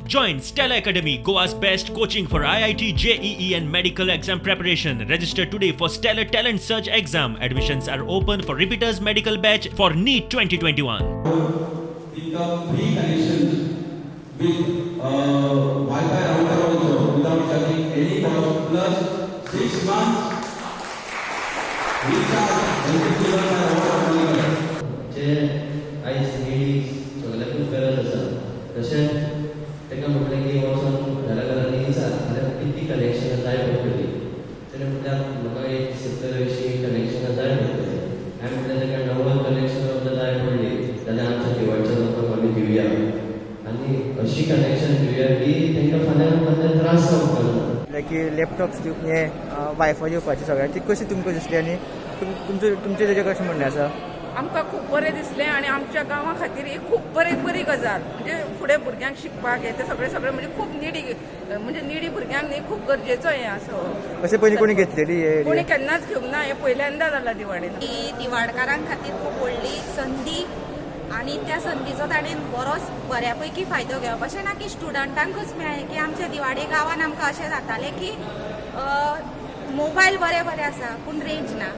Join Stella Academy, Goa's best coaching for IIT, JEE, and medical exam preparation. Register today for Stellar Talent Search exam. Admissions are open for repeaters medical batch for NEET 2021. Pick up free connections with Wi-Fi router also without charging any cost, plus 6 months recharge eligible by water monitor. जे आयज needy सगळ्याकूच गरज आसा. तशेंच ताका म्हटलें की वचोन घरा घरांनी विचार जाल्यार कितलीं कनेक्शनां जाय पडटलीं. तेणें म्हटल्यार म्हाका एक 70 अंयशीं कनेक्शनां जाय पडटलीं. हांवें म्हटलें, ताका 90 कनेक्शनां सुद्दां जाय पडलीं जाल्यार आमच्या दिवाडच्या लोकांक आमी दिवया आनी अशी कनेक्शन दिवया की तांकां फाल्यां फाल्यां त्रास जावंक ना. की लॅपटॉप्स दिव, हे वायफाय दिवपाची सगळ्यांक, ती कशी तुमकां दिसली आनी तुमचें तेजेर कशें म्हणणें आसा? आमकां खूब बरें दिसलें आनी आमच्या गांवा खातीर ही खूब बरी बरी गजाल. म्हणजे फुडें भुरग्यांक शिकपाक हें तें सगळें सगळें, म्हणजे खूब निडी, म्हणजे निडी भुरग्यांक न्ही खूब गरजेचो हें आसा हो. अशें पयलीं कोणी घेतलेली हे? कोणी केन्नाच घेवंक ना. हें पहिल्यांदा जालां दिवाडेन. ही दिवाडकारां खातीर खूब व्हडली संदी आनी त्या संदीचो ताणें बरोच बऱ्या पैकी फायदो घेवप. अशें ना की स्टुडंटांकूच मेळ्ळें, की आमच्या दिवाडे गांवान आमकां अशें जातालें की मोबायल बरे बरे आसा पूण रेंज ना.